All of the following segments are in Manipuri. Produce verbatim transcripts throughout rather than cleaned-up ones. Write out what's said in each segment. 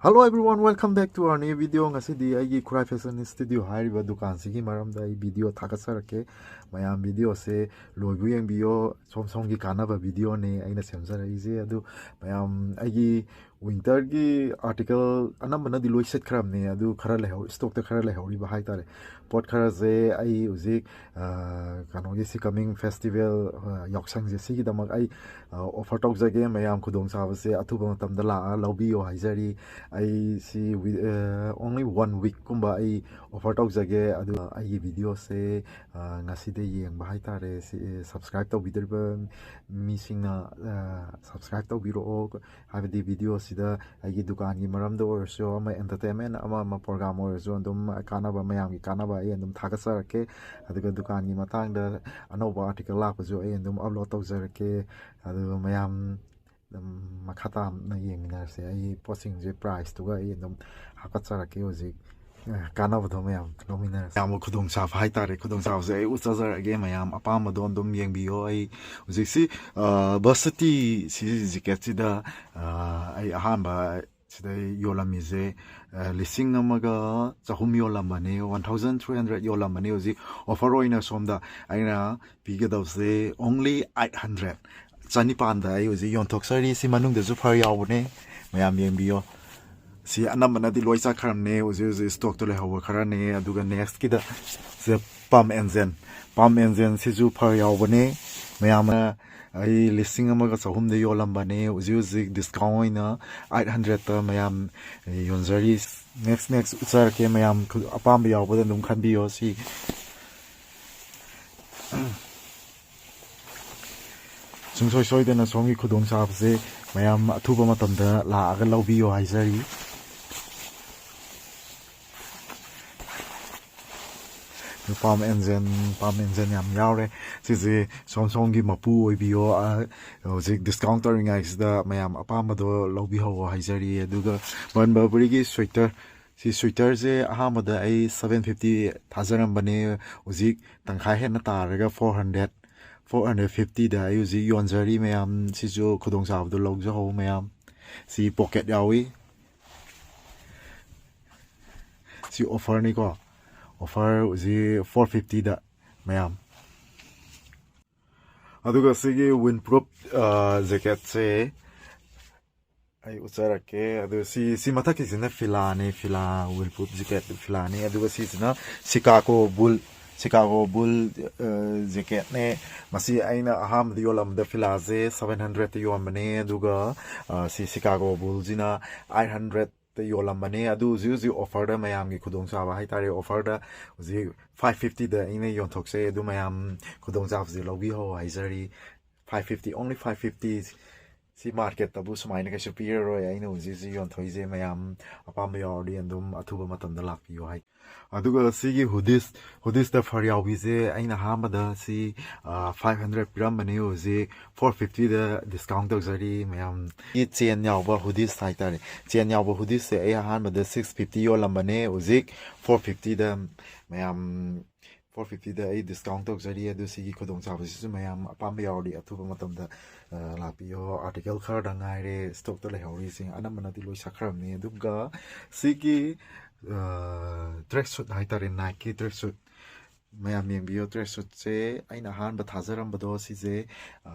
Hello everyone, welcome back to our new video. ꯉꯁꯤꯗꯤ ꯑꯩꯒꯤ ꯈꯨꯔꯥꯏ Fashion Studio ꯍꯥꯏꯔꯤꯕ ꯗꯨꯀꯥꯟꯁꯤꯒꯤ ꯃꯔꯝꯗ ꯑꯩ ꯚꯤꯗꯤꯑꯣ ꯊꯥꯒꯠꯆꯔꯛꯀꯦ꯫ ꯃꯌꯥꯝ ꯚꯤꯗꯤꯑꯣꯁꯦ ꯂꯣꯏꯕꯨ ꯌꯦꯡꯕꯤꯌꯣ, ꯁꯣꯝ ꯁꯣꯝꯒꯤ ꯀꯥꯟꯅꯕ ꯚꯤꯗꯤꯑꯣꯅꯦ ꯑꯩꯅ ꯁꯦꯝꯖꯔꯛꯏꯁꯦ꯫ ꯑꯗꯨ ꯃꯌꯥꯝ ꯑꯩꯒꯤ ꯋꯤꯟꯇꯔꯒꯤ ꯑꯥꯔꯇꯤꯀꯜ ꯑꯅꯝꯕꯅꯗꯤ ꯂꯣꯏ ꯁꯤꯠꯈ꯭ꯔꯕꯅꯦ, ꯑꯗꯨ ꯈꯔ ꯂꯩꯍꯧ ꯁ꯭ꯇꯣꯛꯇ ꯈꯔ ꯂꯩꯍꯧꯔꯤꯕ ꯍꯥꯏꯇꯥꯔꯦ꯫ ꯄꯣꯠ ꯈꯔꯁꯦ ꯑꯩ ꯍꯧꯖꯤꯛ ꯀꯩꯅꯣꯒꯤ ꯁꯤ ꯀꯃꯤꯡ ꯐꯦꯁꯇꯤꯚꯦꯜ ꯌꯥꯎꯁꯪꯁꯦ ꯁꯤꯒꯤꯗꯃꯛ ꯑꯩ ꯑꯣꯐꯔ ꯇꯧꯖꯒꯦ꯫ ꯃꯌꯥꯝ ꯈꯨꯗꯣꯡꯆꯥꯕꯁꯦ ꯑꯊꯨꯕ ꯃꯇꯝꯗ ꯂꯥꯛꯑ ꯂꯧꯕꯤꯌꯣ ꯍꯥꯏꯖꯔꯤ꯫ ꯑꯩ ꯁꯤ only one week ꯀꯨꯝꯕ ꯑꯩ ꯑꯣꯐꯔ ꯇꯧꯖꯒꯦ꯫ ꯑꯗꯨꯒ ꯑꯩꯒꯤ ꯚꯤꯗꯤꯑꯣꯁꯦ ꯉꯁꯤꯗ ꯌꯦꯡꯕ ꯍꯥꯏꯇꯥꯔꯦ, ꯁꯤ ꯁꯕꯁꯀ꯭ꯔꯥꯏꯞ ꯇꯧꯕꯤꯗ꯭ꯔꯤꯕ ꯃꯤꯁꯤꯡꯅ ꯁꯕꯁꯀ꯭ꯔꯥꯏꯞ ꯇꯧꯕꯤꯔꯛꯑꯣ꯫ ꯍꯥꯏꯕꯗꯤ ꯚꯤꯗꯤꯑꯣꯁꯤꯗ ꯑꯩꯒꯤ ꯗꯨꯀꯥꯟꯒꯤ ꯃꯔꯝꯗ ꯑꯣꯏꯔꯁꯨ, ꯑꯃ ꯑꯦꯟꯇꯔꯇꯦꯟꯃꯦꯟ ꯑꯃ ꯑꯃ ꯄ꯭ꯔꯣꯒ꯭ꯔꯥꯝ ꯑꯣꯏꯔꯁꯨ, ꯑꯗꯨꯝ ꯀꯥꯟꯅꯕ, ꯃꯌꯥꯝꯒꯤ ꯀꯥꯟꯅꯕ ꯑꯩ ꯑꯗꯨꯝ ꯊꯥꯒꯠꯆꯔꯛꯀꯦ꯫ ꯑꯗꯨꯒ ꯗꯨꯀꯥꯟꯒꯤ ꯃꯇꯥꯡꯗ ꯑꯅꯧꯕ ꯑꯥꯔꯇꯤꯀꯜ ꯂꯥꯛꯄꯁꯨ ꯑꯩ ꯑꯗꯨꯝ ꯑꯞꯂꯣꯗ ꯇꯧꯖꯔꯛꯀꯦ꯫ ꯑꯗꯨꯒ ꯃꯌꯥꯝ ꯑꯗꯨꯝ ꯃꯈꯥ ꯇꯥꯅ ꯌꯦꯡꯃꯤꯟꯅꯔꯁꯦ꯫ ꯑꯩ ꯄꯣꯠꯁꯤꯡꯁꯦ ꯄ꯭ꯔꯥꯏꯁꯇꯨꯒ ꯑꯩ ꯑꯗꯨꯝ ꯍꯥꯞꯀꯠꯆꯔꯛꯀꯦ ꯍꯧꯖꯤꯛ꯫ ꯀꯥꯟꯅꯕꯗꯣ ꯃꯌꯥꯝ ꯂꯧꯃꯤꯟꯅꯔꯁꯦ꯫ ꯌꯥꯝꯅ ꯈꯨꯗꯣꯡꯆꯥꯕ ꯍꯥꯏꯇꯥꯔꯦ, ꯈꯨꯗꯣꯡꯆꯥꯕꯁꯦ ꯑꯩ ꯎꯠꯆꯖꯔꯛꯑꯒꯦ꯫ ꯃꯌꯥꯝ ꯑꯄꯥꯝꯕꯗꯣ ꯑꯗꯨꯝ ꯌꯦꯡꯕꯤꯌꯣ꯫ ꯑꯩ ꯍꯧꯖꯤꯛꯁꯤ ꯕꯁꯇꯤ ꯁꯤ ꯖꯤꯀꯦꯠꯁꯤꯗ ꯑꯩ ꯑꯍꯥꯟꯕ ꯁꯤꯗ ꯌꯣꯜꯂꯝꯃꯤꯁꯦ ꯂꯤꯁꯤꯡ ꯑꯃꯒ ꯆꯍꯨꯝ ꯌꯣꯜꯂꯝꯕꯅꯤ, ꯋꯥꯟ ꯊꯥꯎꯖꯟ ꯊ꯭ꯔꯤ ꯍꯟꯗ꯭ꯔꯦꯠ ꯌꯣꯜꯂꯝꯕꯅꯤ꯫ ꯍꯧꯖꯤꯛ ꯑꯣꯐꯔ ꯑꯣꯏꯅ ꯁꯣꯝꯗ ꯑꯩꯅ ꯄꯤꯒꯗꯕꯁꯦ only eight hundred, ꯆꯅꯤꯄꯥꯟꯗ ꯑꯩ ꯍꯧꯖꯤꯛ ꯌꯣꯟꯊꯣꯛꯆꯔꯤ꯫ ꯁꯤ ꯃꯅꯨꯡꯗꯁꯨ ꯐꯔ ꯌꯥꯎꯕꯅꯦ, ꯃꯌꯥꯝ ꯌꯦꯡꯕꯤꯌꯣ꯫ ꯁꯤ ꯑꯅꯝꯕꯅꯗꯤ ꯂꯣꯏ ꯆꯠꯈ꯭ꯔꯕꯅꯦ꯫ ꯍꯧꯖꯤꯛ ꯍꯧꯖꯤꯛ ꯁ꯭ꯇꯣꯛꯇ ꯂꯩꯍꯧꯕ ꯈꯔꯅꯦ꯫ ꯑꯗꯨꯒ ꯅꯦꯛꯁꯀꯤꯗ ꯁꯤꯗ ꯄꯝ ꯑꯦꯟꯖꯦꯟ, ꯄꯝ ꯑꯦꯟꯖꯦꯟ ꯁꯤꯁꯨ ꯐꯔ ꯌꯥꯎꯕꯅꯦ꯫ ꯃꯌꯥꯝꯅ ꯑꯩ ꯂꯤꯁꯤꯡ ꯑꯃꯒ ꯆꯍꯨꯝꯗ ꯌꯣꯜꯂꯝꯕꯅꯦ, ꯍꯧꯖꯤꯛ ꯍꯧꯖꯤꯛ ꯗꯤꯁꯀꯥꯎꯟ ꯑꯣꯏꯅ ꯑꯩꯠ ꯍꯟꯗ꯭ꯔꯦꯠꯇ ꯃꯌꯥꯝ ꯌꯣꯟꯖꯔꯤ꯫ ꯅꯦꯛꯁ ꯅꯦꯛꯁ ꯎꯠꯆꯔꯛꯀꯦ, ꯃꯌꯥꯝ ꯑꯄꯥꯝꯕ ꯌꯥꯎꯕꯗ ꯑꯗꯨꯝ ꯈꯟꯕꯤꯌꯣ꯫ ꯁꯤ ꯁꯨꯡꯁꯣꯏ ꯁꯣꯏꯗꯅ ꯁꯣꯝꯒꯤ ꯈꯨꯗꯣꯡꯆꯥꯕꯁꯦ ꯃꯌꯥꯝ ꯑꯊꯨꯕ ꯃꯇꯝꯗ ꯂꯥꯛꯑꯒ ꯂꯧꯕꯤꯌꯣ ꯍꯥꯏꯖꯔꯤ꯫ ꯄꯥꯝ ꯑꯦꯟꯖꯦꯟ, ꯄꯥꯝ ꯑꯦꯟꯖꯦꯟ ꯌꯥꯝ ꯌꯥꯎꯔꯦ꯫ ꯁꯤꯁꯦ ꯁꯣꯝ ꯁꯣꯝꯒꯤ ꯃꯄꯨ ꯑꯣꯏꯕꯤꯌꯣ꯫ ꯍꯧꯖꯤꯛ ꯗꯤꯁꯀꯥꯎꯟ ꯇꯧꯔꯤꯉꯩꯁꯤꯗ ꯃꯌꯥꯝ ꯑꯄꯥꯝꯕꯗꯣ ꯂꯧꯕꯤꯍꯧꯋꯣ ꯍꯥꯏꯖꯔꯤ꯫ ꯑꯗꯨꯒ ꯕꯟ ꯕꯔꯕꯔꯤꯒꯤ ꯁ꯭ꯋꯦꯇꯔ, ꯁꯤ ꯁ꯭ꯋꯦꯇꯔꯁꯦ ꯑꯍꯥꯟꯕꯗ ꯑꯩ seven fifty ꯊꯥꯖꯔꯝꯕꯅꯦ, ꯍꯧꯖꯤꯛ ꯇꯪꯈꯥꯏ ꯍꯦꯟꯅ ꯇꯥꯔꯒ four hundred, four hundred fiftyꯗ ꯑꯩ ꯍꯧꯖꯤꯛ ꯌꯣꯟꯖꯔꯤ꯫ ꯃꯌꯥꯝ ꯁꯤꯁꯨ ꯈꯨꯗꯣꯡꯆꯥꯕꯗꯣ ꯂꯧꯖꯍꯧ ꯃꯌꯥꯝ꯫ ꯁꯤ ꯄꯣꯀꯦꯠ ꯌꯥꯎꯏ꯫ ꯁꯤ offerꯅꯤꯀꯣ, offer ꯍꯧꯖꯤꯛ four fiftyꯗ ꯃꯌꯥꯝ꯫ ꯑꯗꯨꯒ ꯁꯤꯒꯤ windproof jacketꯁꯦ ꯑꯩ ꯎꯠꯆꯔꯛꯀꯦ꯫ ꯑꯗꯨ ꯁꯤ, ꯁꯤ ꯃꯊꯛꯀꯤꯁꯤꯅ Filaꯅꯤ, Fila windproof jacket Filaꯅꯤ꯫ ꯑꯗꯨꯒ ꯁꯤꯁꯤꯅ Chicago Bull, Chicago Bull jacketꯅꯦ꯫ ꯃꯁꯤ ꯑꯩꯅ ꯑꯍꯥꯟꯕꯗ ꯌꯣꯜꯂꯝꯕꯗ Filaꯁꯦ seven hundredꯇ ꯌꯣꯟꯕꯅꯦ꯫ ꯑꯗꯨꯒ ꯁꯤ Chicago Bullꯁꯤꯅ eight hundredꯇ ꯌꯣꯜꯂꯝꯕꯅꯦ꯫ ꯑꯗꯨ ꯍꯧꯖꯤꯛ ꯍꯧꯖꯤꯛ offerꯗ ꯃꯌꯥꯝꯒꯤ ꯈꯨꯗꯣꯡꯆꯥꯕ ꯍꯥꯏꯇꯥꯔꯦ, offerꯗ ꯍꯧꯖꯤꯛ five fiftyꯗ ꯑꯩꯅ ꯌꯣꯟꯊꯣꯛꯆꯩ꯫ ꯑꯗꯨ ꯃꯌꯥꯝ ꯈꯨꯗꯣꯡꯆꯥꯕꯁꯦ ꯂꯧꯕꯤꯍꯧ ꯍꯥꯏꯖꯔꯤ꯫ Five fifty, only five fifty꯫ ꯁꯤ marketꯇꯕꯨ ꯁꯨꯃꯥꯏꯅ ꯀꯩꯁꯨ ꯄꯤꯔꯔꯣꯏ꯫ ꯑꯩꯅ ꯍꯧꯖꯤꯛ ꯍꯧꯖꯤꯛ ꯌꯣꯟꯊꯣꯛꯏꯁꯦ꯫ ꯃꯌꯥꯝ ꯑꯄꯥꯝꯕ ꯌꯥꯎꯔꯗꯤ ꯑꯗꯨꯝ ꯑꯊꯨꯕ ꯃꯇꯝꯗ ꯂꯥꯛꯄꯤꯌꯨ ꯍꯥꯏ꯫ ꯑꯗꯨꯒ ꯁꯤꯒꯤ hoodies, hoodiesꯇ ꯐꯔ ꯌꯥꯎꯕꯤꯁꯦ ꯑꯩꯅ ꯑꯍꯥꯟꯕꯗ ꯁꯤ five hundred ꯄꯤꯔꯝꯕꯅꯦ, ꯍꯧꯖꯤꯛ four fiftyꯗ discount ꯇꯧꯖꯔꯤ ꯃꯌꯥꯝ꯫ ꯁꯤ chain ꯌꯥꯎꯕ hoodies ꯍꯥꯏꯇꯥꯔꯦ, chain ꯌꯥꯎꯕ hoodiesꯁꯦ ꯑꯩ ꯑꯍꯥꯟꯕꯗ six fifty ꯌꯣꯜꯂꯝꯕꯅꯦ, ꯍꯧꯖꯤꯛ four fiftyꯗ ꯃꯌꯥꯝ four fiftyꯗ ꯑꯩ discount ꯇꯧꯖꯔꯤ꯫ ꯑꯗꯨ ꯁꯤꯒꯤ ꯈꯨꯗꯣꯡꯆꯥꯕꯁꯤꯁꯨ ꯃꯌꯥꯝ ꯑꯄꯥꯝꯕ ꯌꯥꯎꯔꯗꯤ ꯑꯊꯨꯕ ꯃꯇꯝꯗ ꯂꯥꯛꯄꯤꯌꯣ꯫ Article ꯈꯔꯗ ꯉꯥꯏꯔꯦ stockꯇ ꯂꯩꯍꯧꯔꯤꯁꯤꯡ, ꯑꯅꯝꯕꯅꯗꯤ ꯂꯣꯏ ꯁꯛꯈ꯭ꯔꯕꯅꯤ꯫ ꯑꯗꯨꯒ ꯁꯤꯒꯤ track suit ꯍꯥꯏꯇꯥꯔꯦ, Nikeꯀꯤ track suit ꯃꯌꯥꯝ ꯌꯦꯡꯕꯤꯌꯣ꯫ Track suitꯁꯦ ꯑꯩꯅ ꯑꯍꯥꯟꯕ ꯊꯥꯖꯔꯝꯕꯗꯣ ꯁꯤꯁꯦ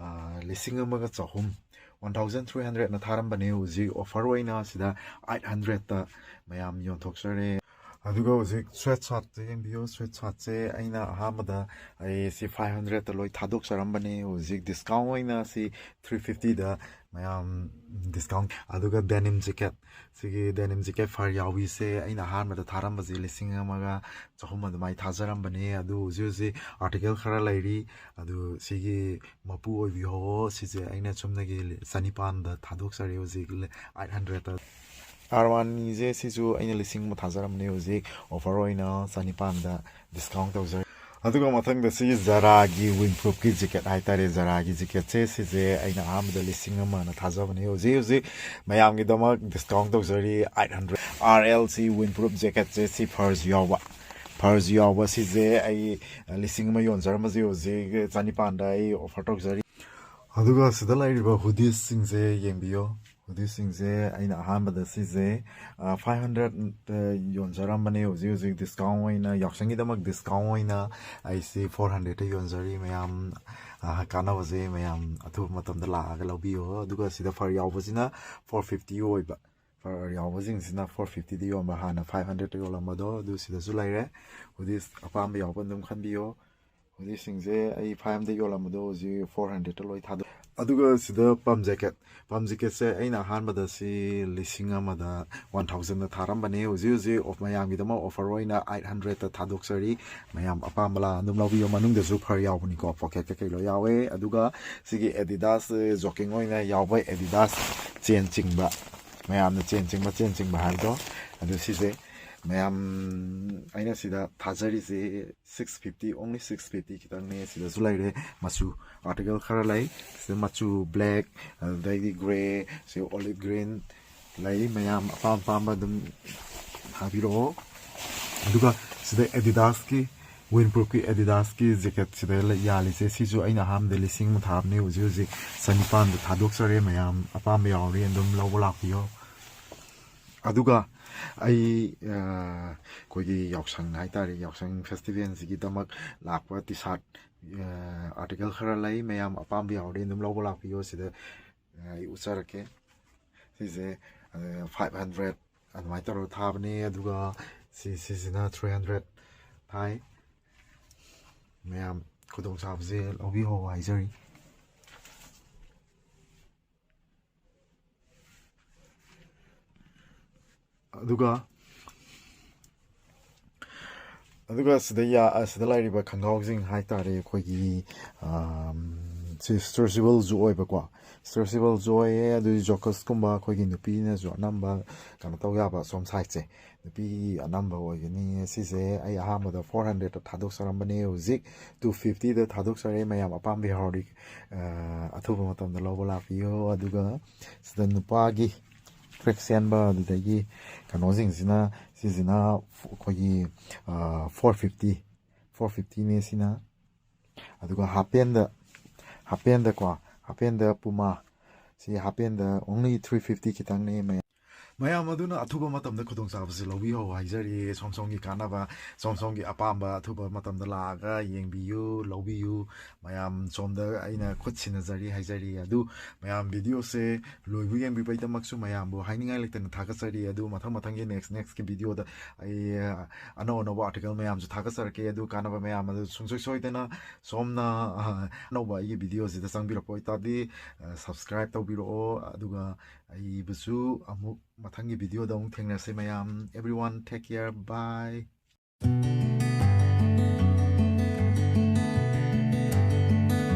ꯂꯤꯁꯤꯡ ꯑꯃꯒ ꯆꯍꯨꯝ, one thousand three hundredꯅ ꯊꯥꯔꯝꯕꯅꯦ, ꯍꯧꯖꯤꯛ offer ꯑꯣꯏꯅ ꯁꯤꯗ eight hundredꯇ ꯃꯌꯥꯝ ꯌꯣꯟꯊꯣꯛꯆꯔꯦ꯫ ꯑꯗꯨꯒ ꯍꯧꯖꯤꯛ sweat shirtꯁꯦ ꯌꯦꯡꯕꯤꯌꯨ꯫ Sweat shirtꯁꯦ ꯑꯩꯅ ꯑꯍꯥꯟꯕꯗ ꯑꯩ ꯁꯤ five hundredꯇ ꯂꯣꯏ ꯊꯥꯗꯣꯛꯆꯔꯝꯕꯅꯦ, ꯍꯧꯖꯤꯛ discount ꯑꯣꯏꯅ ꯁꯤ three fiftyꯗ ꯃꯌꯥꯝ discount꯫ ꯑꯗꯨꯒ denim jacket, ꯁꯤꯒꯤ denim jacket ꯐꯔ ꯌꯥꯎꯕꯤꯁꯦ ꯑꯩꯅ ꯑꯍꯥꯟꯕꯗ ꯊꯥꯔꯝꯕꯁꯦ ꯂꯤꯁꯤꯡ ꯑꯃꯒ ꯆꯍꯨꯝ ꯑꯗꯨꯃꯥꯏꯅ ꯊꯥꯖꯔꯝꯕꯅꯦ꯫ ꯑꯗꯨ ꯍꯧꯖꯤꯛ ꯍꯧꯖꯤꯛ article ꯈꯔ ꯂꯩꯔꯤ꯫ ꯑꯗꯨ ꯁꯤꯒꯤ ꯃꯄꯨ ꯑꯣꯏꯕꯤꯍꯧꯋꯣ꯫ ꯁꯤꯁꯦ ꯑꯩꯅ ꯆꯨꯝꯅꯒꯤ ꯆꯅꯤꯄꯥꯟꯗ ꯊꯥꯗꯣꯛꯆꯔꯦ, ꯍꯧꯖꯤꯛ eight hundredꯇ꯫ Armaniꯁꯦ ꯁꯤꯁꯨ ꯑꯩꯅ ꯂꯤꯁꯤꯡ ꯑꯃ ꯊꯥꯖꯔꯝꯕꯅꯦ, ꯍꯧꯖꯤꯛ offer ꯑꯣꯏꯅ ꯆꯅꯤꯄꯥꯟꯗ discount ꯇꯧꯖꯔꯦ꯫ ꯑꯗꯨꯒ ꯃꯊꯪꯗ ꯁꯤꯒꯤ Zaraꯒꯤ windproofꯀꯤ jacket ꯍꯥꯏꯇꯥꯔꯦ, Zaraꯒꯤ jacketꯁꯦ ꯁꯤꯁꯦ ꯑꯩꯅ ꯑꯍꯥꯟꯕꯗ ꯂꯤꯁꯤꯡ ꯑꯃꯅ ꯊꯥꯖꯕꯅꯦ, ꯍꯧꯖꯤꯛ ꯍꯧꯖꯤꯛ ꯃꯌꯥꯝꯒꯤꯗꯃꯛ discount ꯇꯧꯖꯔꯤ eight hundred꯫ RLC windproof jacketꯁꯦ ꯁꯤ ꯐꯔꯁꯨ ꯌꯥꯎꯕ, ꯐꯔꯁꯨ ꯌꯥꯎꯕ ꯁꯤꯁꯦ ꯑꯩ ꯂꯤꯁꯤꯡ ꯑꯃ ꯌꯣꯟꯖꯔꯝꯕꯁꯦ ꯍꯧꯖꯤꯛ ꯆꯅꯤꯄꯥꯟꯗ ꯑꯩ offer ꯇꯧꯖꯔꯤ꯫ ꯑꯗꯨꯒ ꯁꯤꯗ ꯂꯩꯔꯤꯕ hoodiesꯁꯤꯡꯁꯦ ꯌꯦꯡꯕꯤꯌꯣ꯫ ꯍꯨꯗꯤꯁꯤꯡꯁꯦ ꯑꯩꯅ ꯑꯍꯥꯟꯕꯗ ꯁꯤꯁꯦ ꯐꯥꯏꯚ ꯍꯟꯗ꯭ꯔꯦꯠꯇ ꯌꯣꯟꯖꯔꯝꯕꯅꯦ꯫ ꯍꯧꯖꯤꯛ ꯍꯧꯖꯤꯛ ꯗꯤꯁꯀꯥꯎꯟ ꯑꯣꯏꯅ, ꯌꯥꯎꯁꯪꯒꯤꯗꯃꯛ ꯗꯤꯁꯀꯥꯎꯟ ꯑꯣꯏꯅ ꯑꯩꯁꯤ ꯐꯣꯔ ꯍꯟꯗ꯭ꯔꯦꯠꯇ ꯌꯣꯟꯖꯔꯤ꯫ ꯃꯌꯥꯝ, ꯑ, ꯀꯥꯟꯅꯕꯁꯦ ꯃꯌꯥꯝ ꯑꯊꯨꯕ ꯃꯇꯝꯗ ꯂꯥꯛꯑꯒ ꯂꯧꯕꯤꯌꯣ꯫ ꯑꯗꯨꯒ ꯁꯤꯗ ꯐꯔ ꯌꯥꯎꯕꯁꯤꯅ ꯐꯣꯔ ꯐꯤꯐꯇꯤ ꯑꯣꯏꯕ, ꯐꯔ ꯌꯥꯎꯕꯁꯤꯡꯁꯤꯅ ꯐꯣꯔ ꯐꯤꯐꯇꯤꯗ ꯌꯣꯟꯕ, ꯍꯥꯟꯅ ꯐꯥꯏꯚ ꯍꯟꯗ꯭ꯔꯦꯠꯇ ꯌꯣꯜꯂꯝꯕꯗꯣ ꯑꯗꯨ ꯁꯤꯗꯁꯨ ꯂꯩꯔꯦ꯫ ꯍꯨꯗꯤꯁ ꯑꯄꯥꯝꯕ ꯌꯥꯎꯕ ꯑꯗꯨꯝ ꯈꯟꯕꯤꯌꯣ꯫ ꯍꯨꯗꯤꯁꯤꯡꯁꯦ ꯑꯩ ꯐꯥꯏꯚ ꯍꯟꯗ꯭ꯔꯦꯠ ꯌꯣꯜꯂꯝꯕꯗꯣ ꯍꯧꯖꯤꯛ ꯐꯣꯔ ꯍꯟꯗ꯭ꯔꯦꯠꯇ ꯂꯣꯏ ꯊꯥꯗꯣꯛ꯫ ꯑꯗꯨꯒ ꯁꯤꯗ ꯄꯝ ꯖꯦꯀꯦꯠ, ꯄꯝ ꯖꯦꯀꯦꯠꯁꯦ ꯑꯩꯅ ꯑꯍꯥꯟꯕꯗ ꯁꯤ ꯂꯤꯁꯤꯡ ꯑꯃꯗ ꯋꯥꯟ ꯊꯥꯎꯖꯟꯗ ꯊꯥꯔꯝꯕꯅꯦ꯫ ꯍꯧꯖꯤꯛ ꯍꯧꯖꯤꯛ ꯑꯣꯐ ꯃꯌꯥꯝꯒꯤꯗꯃꯛ ꯑꯣꯐꯔ ꯑꯣꯏꯅ ꯑꯩꯠ ꯍꯟꯗ꯭ꯔꯦꯠꯇ ꯊꯥꯗꯣꯛꯆꯔꯤ꯫ ꯃꯌꯥꯝ ꯑꯄꯥꯝꯕ ꯂꯥꯛꯑ ꯑꯗꯨꯝ ꯂꯧꯕꯤꯌꯣ꯫ ꯃꯅꯨꯡꯗꯁꯨ ꯐꯔ ꯌꯥꯎꯕꯅꯤꯀꯣ, ꯄꯣꯀꯦꯠ ꯀꯩꯀꯩ ꯂꯣꯏ ꯌꯥꯎꯋꯦ꯫ ꯑꯗꯨꯒ ꯁꯤꯒꯤ ꯑꯦꯗꯤꯗꯥꯁ ꯖꯣꯀꯤꯡ ꯑꯣꯏꯅ ꯌꯥꯎꯕ ꯑꯦꯗꯤꯗꯥꯁ ꯆꯦꯟ ꯆꯤꯡꯕ, ꯃꯌꯥꯝꯅ ꯆꯦꯟ ꯆꯤꯡꯕ, ꯆꯦꯟ ꯆꯤꯡꯕ ꯍꯥꯏꯕꯗꯣ, ꯑꯗꯨ ꯁꯤꯁꯦ ꯃꯌꯥꯝ ꯑꯩꯅ ꯁꯤꯗ ꯊꯥꯖꯔꯤꯁꯦ six fifty, only six fifty ꯈꯤꯇꯪꯅꯦ꯫ ꯁꯤꯗꯁꯨ ꯂꯩꯔꯦ ꯃꯆꯨ, ꯑꯥꯔꯇꯤꯀꯜ ꯈꯔ ꯂꯩ꯫ ꯁꯤꯗ ꯃꯆꯨ ꯕ꯭ꯂꯦꯛ, ꯑꯗꯨꯗꯩꯗꯤ ꯒ꯭ꯔꯦ, ꯁꯤ ꯑꯣꯂꯤꯞ ꯒ꯭ꯔꯤꯟ ꯂꯩ꯫ ꯃꯌꯥꯝ ꯑꯄꯥꯝ ꯑꯄꯥꯝꯕ ꯑꯗꯨꯝ ꯊꯥꯕꯤꯔꯛꯑꯣ꯫ ꯑꯗꯨꯒ ꯁꯤꯗ ꯑꯦꯗꯤꯗꯥꯁꯀꯤ, ꯋꯤꯟꯄ꯭ꯔꯨꯐꯀꯤ ꯑꯦꯗꯤꯗꯥꯁꯀꯤ ꯖꯦꯀꯦꯠ ꯁꯤꯗ ꯂꯩ-, ꯌꯥꯜꯂꯤꯁꯦ꯫ ꯁꯤꯁꯨ ꯑꯩꯅ ꯑꯍꯥꯟꯕꯗ ꯂꯤꯁꯤꯡ ꯑꯃ ꯊꯥꯕꯅꯦ꯫ ꯍꯧꯖꯤꯛ ꯍꯧꯖꯤꯛ ꯆꯅꯤꯄꯥꯟꯗ ꯊꯥꯗꯣꯛꯆꯔꯦ꯫ ꯃꯌꯥꯝ ꯑꯄꯥꯝꯕ ꯌꯥꯎꯔꯤ ꯑꯗꯨꯝ ꯂꯧꯕ ꯂꯥꯛꯄꯤꯌꯣ꯫ ꯑꯗꯨꯒ ꯑꯩ, ꯑ, ꯑꯩꯈꯣꯏꯒꯤ ꯌꯥꯎꯁꯪ ꯍꯥꯏꯇꯥꯔꯦ, ꯌꯥꯎꯁꯪ ꯐꯦꯁꯇꯤꯚꯦꯜꯁꯤꯒꯤꯗꯃꯛ ꯂꯥꯛꯄ ꯇꯤ ꯁꯥꯔꯠ, ꯑ, ꯑꯥꯔꯇꯤꯀꯜ ꯈꯔ ꯂꯩ꯫ ꯃꯌꯥꯝ ꯑꯄꯥꯝꯕ ꯌꯥꯎꯔꯗꯤ ꯑꯗꯨꯝ ꯂꯧꯕ ꯂꯥꯛꯄꯤꯌꯣ꯫ ꯁꯤꯗ, ꯑ, ꯑꯩ ꯎꯠꯆꯔꯛꯀꯦ꯫ ꯁꯤꯁꯦ, ꯑ, ꯐꯥꯏꯚ ꯍꯟꯗ꯭ꯔꯦꯠ ꯑꯗꯨꯃꯥꯏꯅ ꯇꯧꯔꯒ ꯊꯥꯕꯅꯦ꯫ ꯑꯗꯨꯒ ꯁꯤ, ꯁꯤꯁꯤꯅ ꯊ꯭ꯔꯤ ꯍꯟꯗ꯭ꯔꯦꯠ ꯊꯥꯏ꯫ ꯃꯌꯥꯝ ꯈꯨꯗꯣꯡꯆꯥꯕꯁꯦ ꯂꯧꯕꯤꯍꯧꯕ ꯍꯥꯏꯖꯔꯤ꯫ ꯑꯗꯨꯒ, ꯑꯗꯨꯒ ꯁꯤꯗ ꯌꯥ-, ꯁꯤꯗ ꯂꯩꯔꯤꯕ ꯈꯣꯡꯒ꯭ꯔꯥꯎꯁꯤꯡ ꯍꯥꯏꯇꯥꯔꯦ, ꯑꯩꯈꯣꯏꯒꯤ, ꯑꯝ, ꯁꯤ ꯁ꯭ꯇ꯭ꯔꯦꯆꯦꯕꯜꯁꯨ ꯑꯣꯏꯕꯀꯣ, ꯁ꯭ꯇ꯭ꯔꯦꯆꯦꯕꯜꯁꯨ ꯑꯣꯏꯌꯦ꯫ ꯑꯗꯨꯒꯤ ꯖꯣꯀꯔꯁꯀꯨꯝꯕ ꯑꯩꯈꯣꯏꯒꯤ ꯅꯨꯄꯤꯅꯁꯨ ꯑꯅꯝꯕ ꯀꯩꯅꯣ ꯇꯧ ꯌꯥꯕ, ꯁꯣꯝ ꯁꯥꯏꯠꯁꯦ ꯅꯨꯄꯤ ꯑꯅꯝꯕ ꯑꯣꯏꯒꯅꯤ꯫ ꯁꯤꯁꯦ ꯑꯩ ꯑꯍꯥꯟꯕꯗ ꯐꯣꯔ ꯍꯟꯗ꯭ꯔꯦꯠꯇ ꯊꯥꯗꯣꯛꯆꯔꯝꯕꯅꯦ, ꯍꯧꯖꯤꯛ ꯇꯨ ꯐꯤꯐꯇꯤꯗ ꯊꯥꯗꯣꯛꯆꯔꯦ꯫ ꯃꯌꯥꯝ ꯑꯄꯥꯝꯕ ꯌꯥꯎꯔꯗꯤ, ꯑ, ꯑꯊꯨꯕ ꯃꯇꯝꯗ ꯂꯧꯕ ꯂꯥꯛꯄꯤꯌꯣ꯫ ꯑꯗꯨꯒ ꯁꯤꯗ ꯅꯨꯄꯥꯒꯤ ꯇ꯭ꯔꯦꯛ ꯆꯦꯟꯕ, ꯑꯗꯨꯗꯒꯤ ꯀꯩꯅꯣꯁꯤꯡꯁꯤꯅ, ꯁꯤꯁꯤꯅ ꯑꯩꯈꯣꯏꯒꯤ, ꯑ, ꯐꯣꯔ ꯐꯤꯐꯇꯤ, ꯐꯣꯔ ꯐꯤꯐꯇꯤꯅꯦ ꯁꯤꯅ꯫ ꯑꯗꯨꯒ ꯍꯥꯄꯦꯟꯗ, ꯍꯥꯄꯦꯟꯗꯀꯣ, ꯍꯥꯄꯦꯟꯗ ꯄꯨꯃꯥ, ꯁꯤ half pantꯗ only three fifty ꯈꯤꯇꯪꯅꯦ ꯃꯌꯥꯝ꯫ ꯃꯌꯥꯝ ꯑꯗꯨꯅ ꯑꯊꯨꯕ ꯃꯇꯝꯗ ꯈꯨꯗꯣꯡꯆꯥꯕꯁꯤ ꯂꯧꯕꯤꯍꯧ ꯍꯥꯏꯖꯔꯤ꯫ ꯁꯣꯝ ꯁꯣꯝꯒꯤ ꯀꯥꯟꯅꯕ, ꯁꯣꯝ ꯁꯣꯝꯒꯤ ꯑꯄꯥꯝꯕ ꯑꯊꯨꯕ ꯃꯇꯝꯗ ꯂꯥꯛꯑꯒ ꯌꯦꯡꯕꯤꯌꯨ, ꯂꯧꯕꯤꯌꯨ꯫ ꯃꯌꯥꯝ ꯁꯣꯝꯗ ꯑꯩꯅ ꯈꯨꯠ ꯁꯤꯟꯅꯖꯔꯤ ꯍꯥꯏꯖꯔꯤ꯫ ꯑꯗꯨ ꯃꯌꯥꯝ videoꯁꯦ ꯂꯣꯏꯕꯨ ꯌꯦꯡꯕꯤꯕꯩꯗꯃꯛꯁꯨ ꯃꯌꯥꯝꯕꯨ ꯍꯥꯏꯅꯤꯡꯉꯥꯏ ꯂꯩꯇꯅ ꯊꯥꯒꯠꯆꯔꯤ꯫ ꯑꯗꯨ ꯃꯊꯪ ꯃꯊꯪꯒꯤ next nextꯀꯤ videoꯗ ꯑꯩ ꯑꯅꯧ ꯑꯅꯧꯕ article ꯃꯌꯥꯝꯁꯨ ꯊꯥꯒꯠꯆꯔꯛꯀꯦ꯫ ꯑꯗꯨ ꯀꯥꯟꯅꯕ ꯃꯌꯥꯝ ꯑꯗꯨ ꯁꯨꯡꯁꯣꯏ ꯁꯣꯏꯗꯅ ꯁꯣꯝꯅ ꯑ, ꯑꯅꯧꯕ ꯑꯩꯒꯤ videoꯁꯤꯗ ꯆꯪꯕꯤꯔꯛꯄ ꯑꯣꯏꯇꯥꯔꯗꯤ ꯑ, subscribe ꯇꯧꯕꯤꯔꯛꯑꯣ꯫ ꯑꯗꯨꯒ ꯑꯩꯕꯨꯁꯨ ꯑꯃꯨꯛ ꯃꯊꯪꯒꯤ videoꯗ ꯑꯃꯨꯛ ꯊꯦꯡꯅꯁꯦ ꯃꯌꯥꯝ꯫ Everyone, take care, bye.